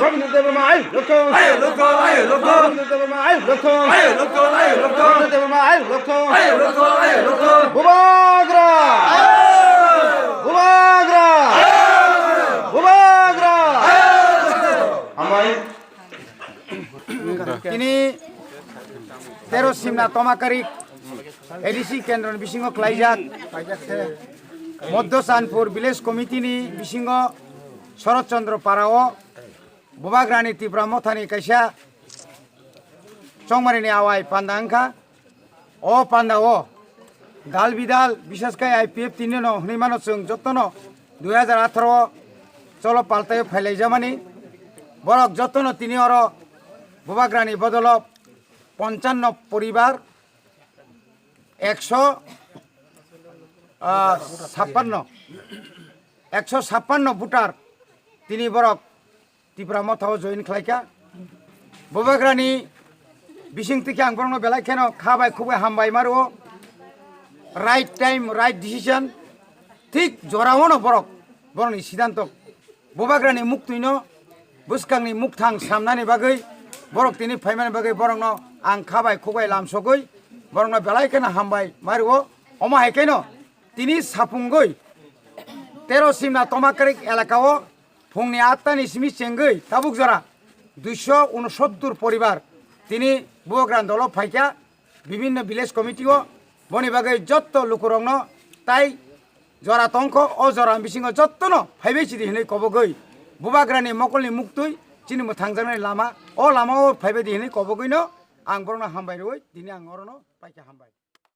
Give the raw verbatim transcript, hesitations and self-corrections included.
Rabindra Debbarma ayuk lokthong. Ayuk lokthong, ayuk lokthong. Rabindra Debbarma ayuk lokthong. Ayuk lokthong, ayuk lokthong. Rabindra Debbarma ayuk lokthong. Ayuk lokthong, ayuk lokthong. Bubagra! Bubagra! Bubagra! Hambai. Tini tero Simna Tomakarik A D C kendroni bisingo klaijak Moddo Chanpur Village Committee ni bisingo Sharat Chandra Para o Bubagrani Tipra Mothani kaisa chongmarini awai panda wngkha. O panda o dal bidal, bisas khai I P F T ni no hwnwi mano chwng jotono dui hajar atharo o cholo paltai o phailaijamani. Borok jotono tini oro Bubagrani bodolo ponchano poribar, ekso, ah, sappanno, ekso sappanno voter tini borok Tipra Motha o join khlaikha. Bubagrani bising tikhe ang borokno belai kheno kha bai khuk bai hambai ma rwo. Right time, right decision. Thik jorao no borok, borokni siddhanto. Bubagrani muktwino bwskangni mukthang samnani bagwi, borok tini phaimani bagwi borokno ang kha bai khuk bai lamsogwi borokno belai kheno hambai ma rwo. Omo hai kheno tini sapungwi tero Simna Tomakarik elaka o phungni atta ni simi chengwi tabuk jora duiso unosottor poribar tini Bubagrani dolo phaikha bibinno village committee o. Boni bagwi jotto lukurokno tai jora tongkho, o jora bisingo jottono phaibai sidi hinwi kobogwi Bubagrani mokolni muktwi chini mwthangjaknai lama, o lama o phaibai di hinwi kobogwino ang borokno hambai rwui tini ang orono paikha, hambai.